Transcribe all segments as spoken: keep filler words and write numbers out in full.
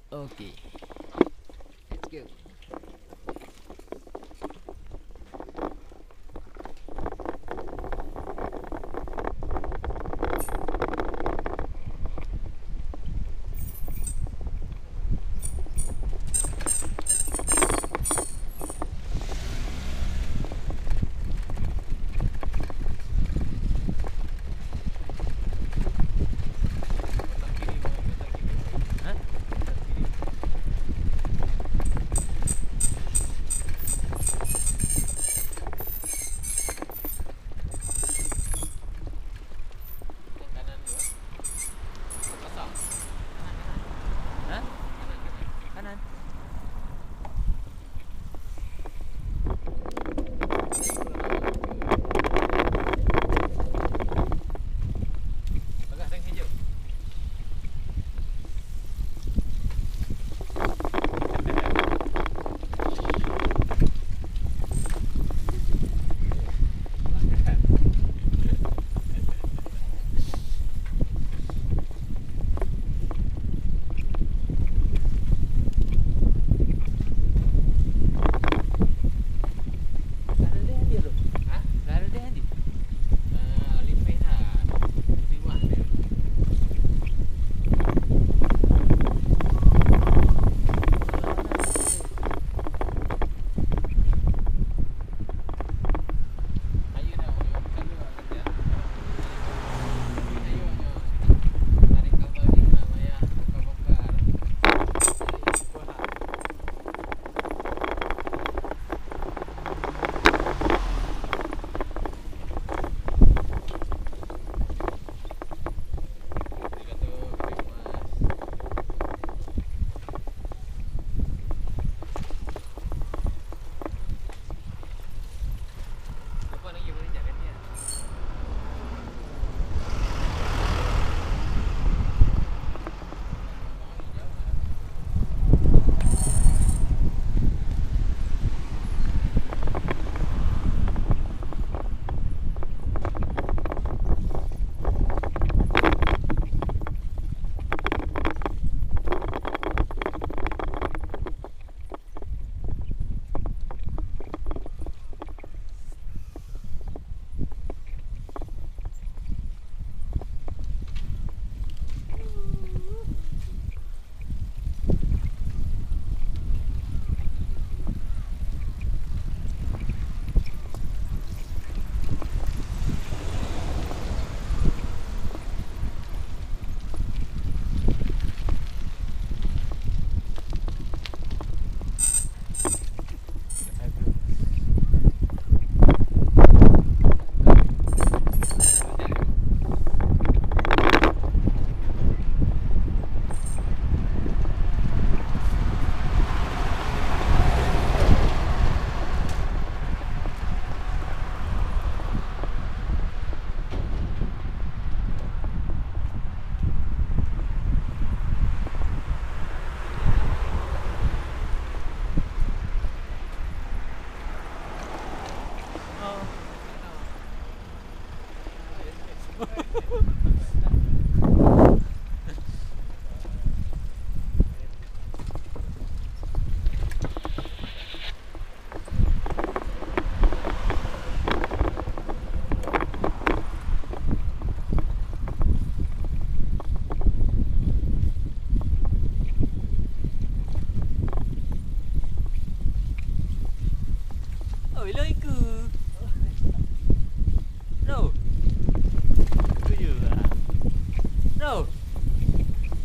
Oke. Let's go. Hah? Kanan. Oi, lôn ikeue. Bro. Ikeue je lah. Bro.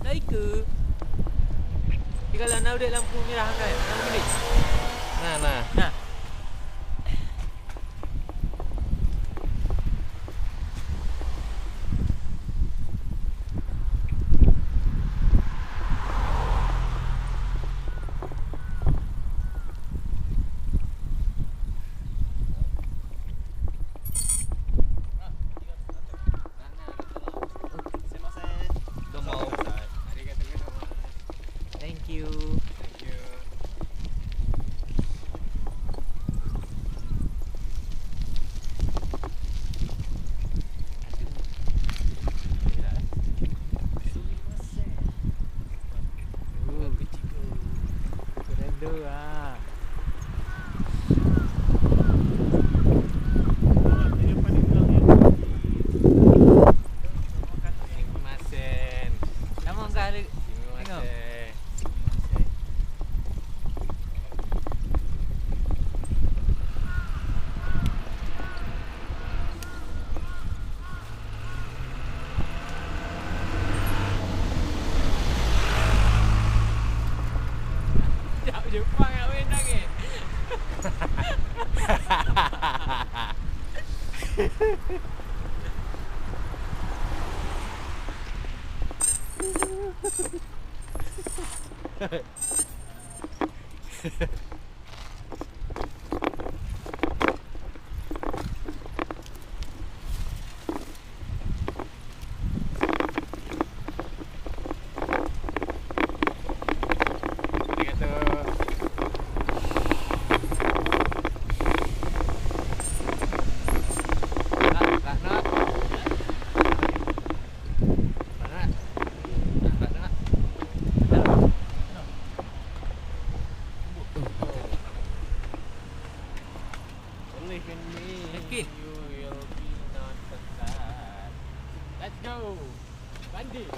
Lôn ikeue. Tinggai na udép lampu mirah kan? Lampu bilik. Nah, nah. Nah. Thank you. Thank you. Tu, ah. Sumimasen. Kamu enggak ada. Sumimasen. Jak Jepang awak nangis. Let's go. Bandit.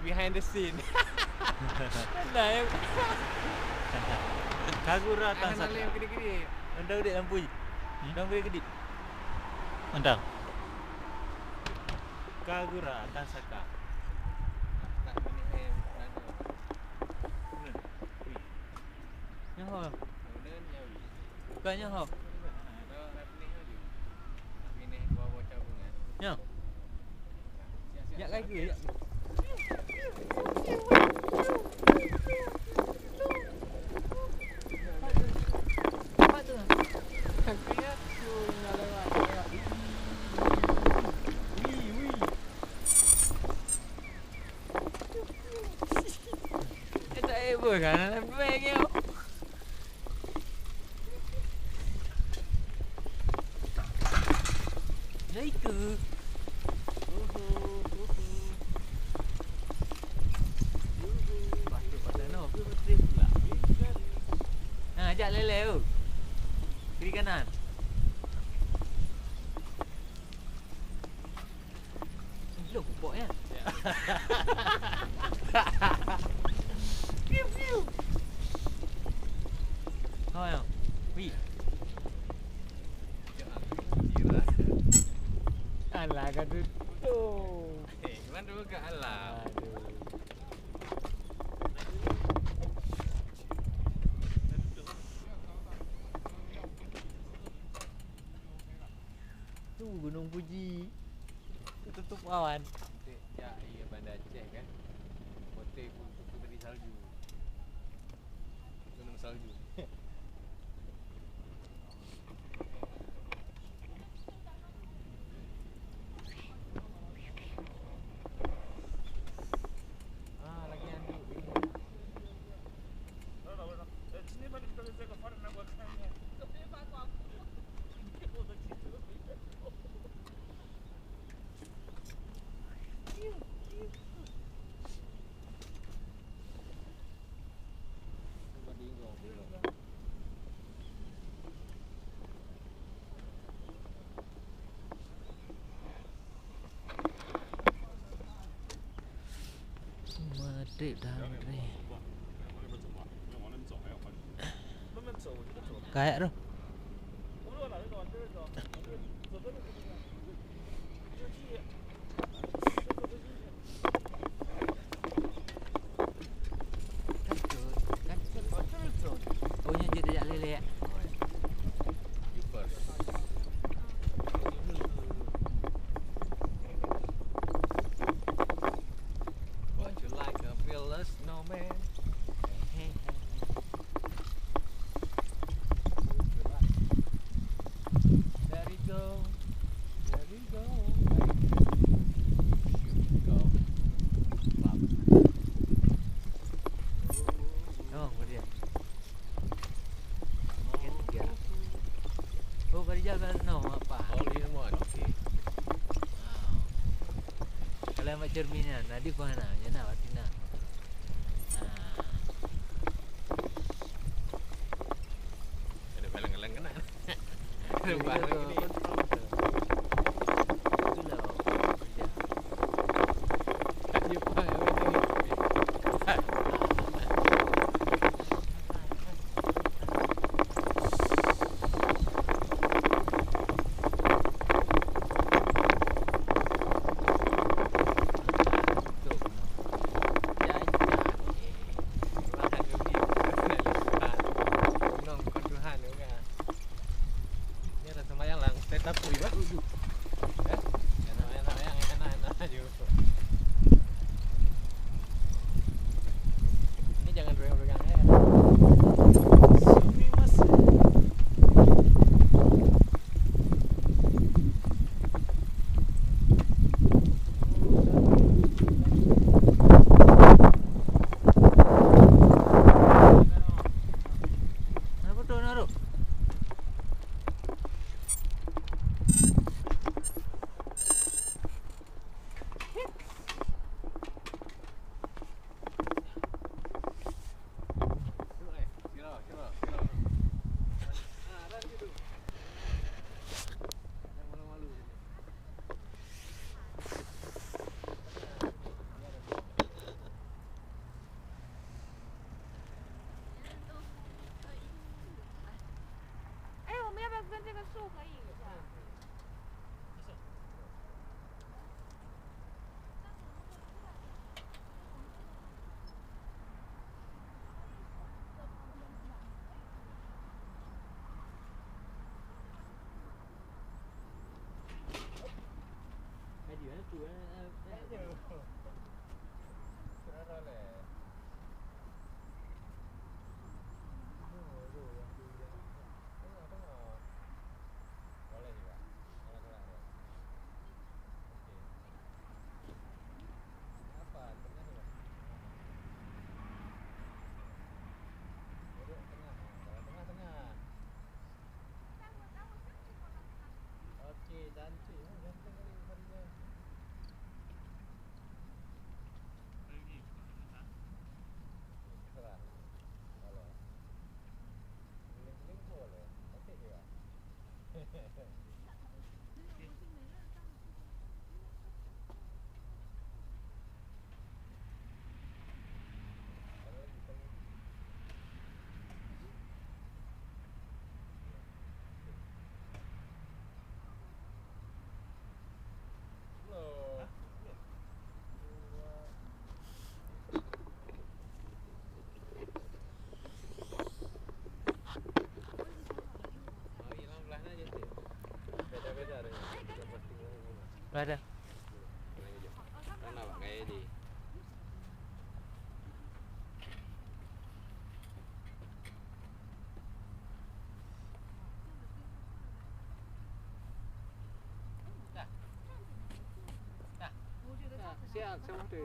Behind the scene. Nah, ya. Kagura tan saka. Anda udik lampu. Hmm? Anda udik kedip. Anda. Kagura tan saka. Nyoe ho. Bukan nyoe ho. Nyoe. Jak lagi, jak. Apa tu? Wih, wih. Eh, tak heboh kan? Lebih lagi. Dah itu. Uhu, uhu. Uhu. Patut pasal no, ke betul pula. Ha, jak lele tu. Kiri kanan. Belum pupuk ya. Piu, piu. Oh ya. Wih. Alah, kata tu. Eh, cuman dulu ke alah. Aduh. Tu Gunung Fuji. Tu tutup awan. Ya, iya, Banda Aceh kan. Hotel pun tutup dari salju. Magrib dah, magrib. Kayak tu. Oh, nyan jeuet tajak lelek. Would you like a real snowman? There you go. There you go. Here we go. Bap. Oh, keujah. Keujah. Oh, keujah kan no apa? All in one. Okay. Wow. Kalau mak cermin kan, tadi kau na, ya na, waktu na. Ah. Ada balang-balang kena. Ada balang ini. Itulah kerja. Tadi apa yang ini? Nyoe dah sembahyang lam stay up, wih, bah. Eh? Enak, enak, enak, enak, enak aja. Ini jangan goyang-goyang, eh. Sumimasen. Boleh juga. Tengah-tengah dia. Okey. Kenapa? Tengah ni, Bang. Duduk tengah. Kalau tengah, tengah. Okey, cantik. Oh, ganteng kali Fariza. Okey, terserah. Kalau. Keliling-keliling boleh. Cantik juga. Ada. Kan nampak gaya dia. Sama tu.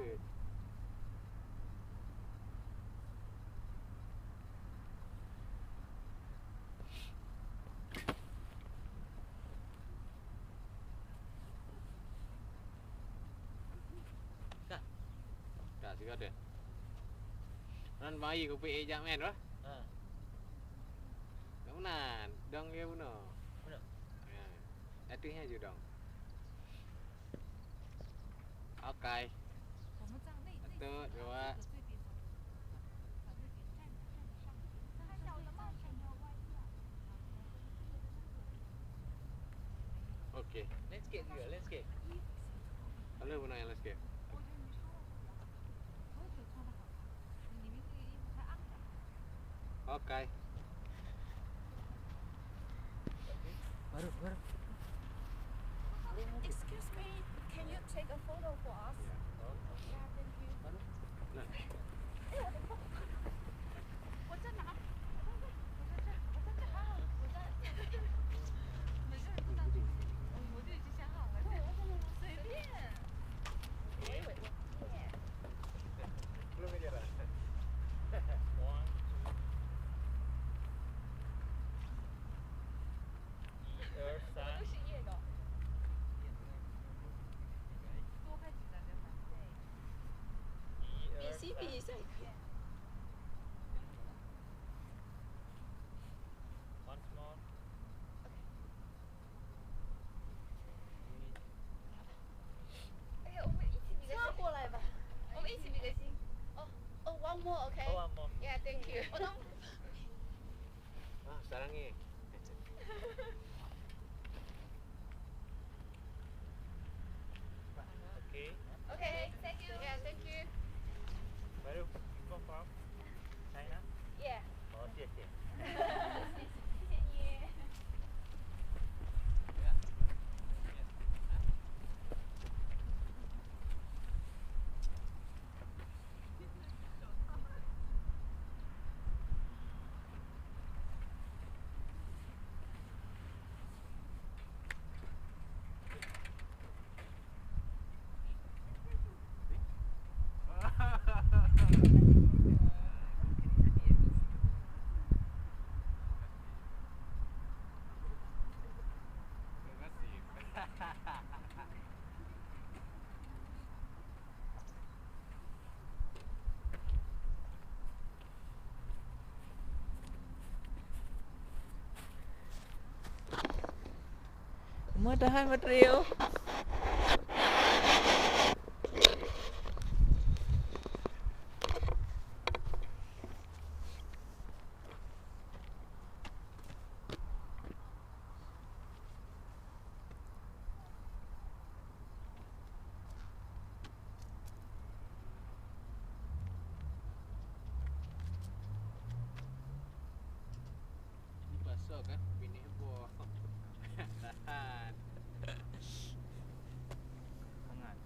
Dah. Dah, sigoe teuh. Nan mai kupi ejak men, bah? Ha. Kat meunan, dong dia bunoe. Bunoe? Ha. Ateueh nyan ju dong. Oke. Satu, dua. Oke. Landscape juga, landscape. Kalau guna yang landscape. Oke. Baru, baru. Excuse me, can you take a photo for us? Yeah, thank you. Baru. Nah. 我在哪？我在这，我在这。啊，我在。每个人不知道。我，我就已经想好了。对，我真的吗？随便。我以为我。 Belum aja lah. One, two. 一二三。我都是夜的。多开几盏灯吧。一二三。比心比一下也可以。Once more. OK。 哎，我们一起比个心。叫他过来吧。我们一起比个心。哦，哦，one more，OK？哦，one more。Yeah, thank you。我都 Ah, sarang ni. Oke. OK, thank you. Yeah, thank you. Baru, info from China? Yeah. Oh, 谢谢。谢谢你。Meudahan batri, oh. Ni pasok kan, bini heboh. Tahan. Hangat.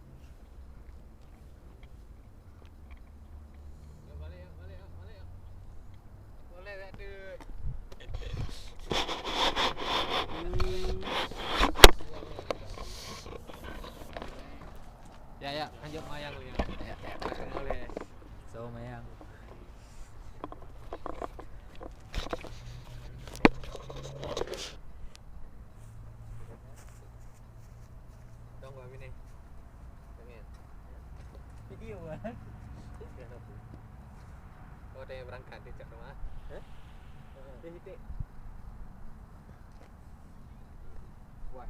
Ya, ya, lanjut mayang dulu, ya. Ya, ya. Boleh. So, mayang. Dong, Pak Bini. Pengen. Video, kan? Kenapa? Oh, ada yang berangkat, dia cak rumah. Hah? Dia hitik. Wah.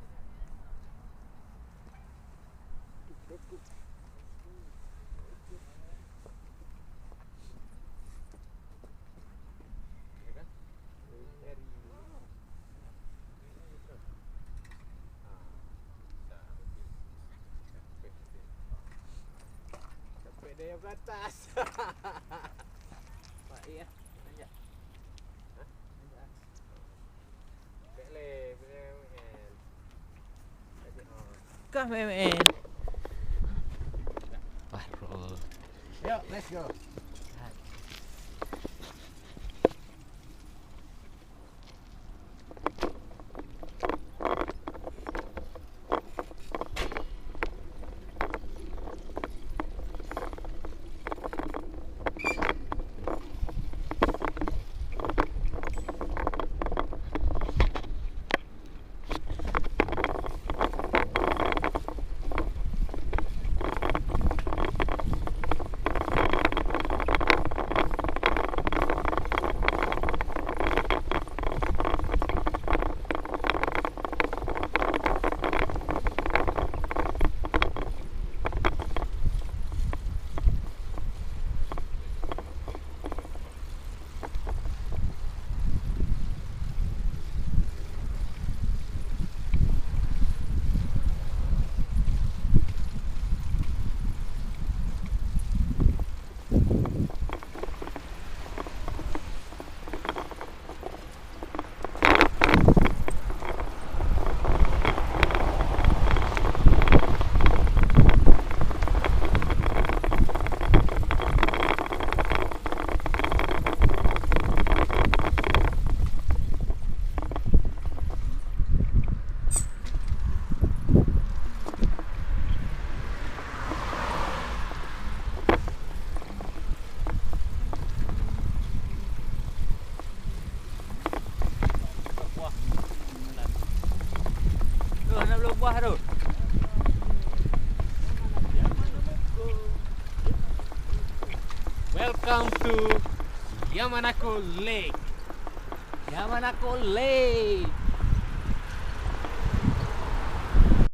Ya kan? Dari Sampai dia yang beratas. Pak, iya. Nanjak. Hah? Nanjak. Bek leh, bek leh, M N. Kah M N? Wah, bro. Yuk, let's go. Welcome to Yamanako Lake. Yamanako Lake.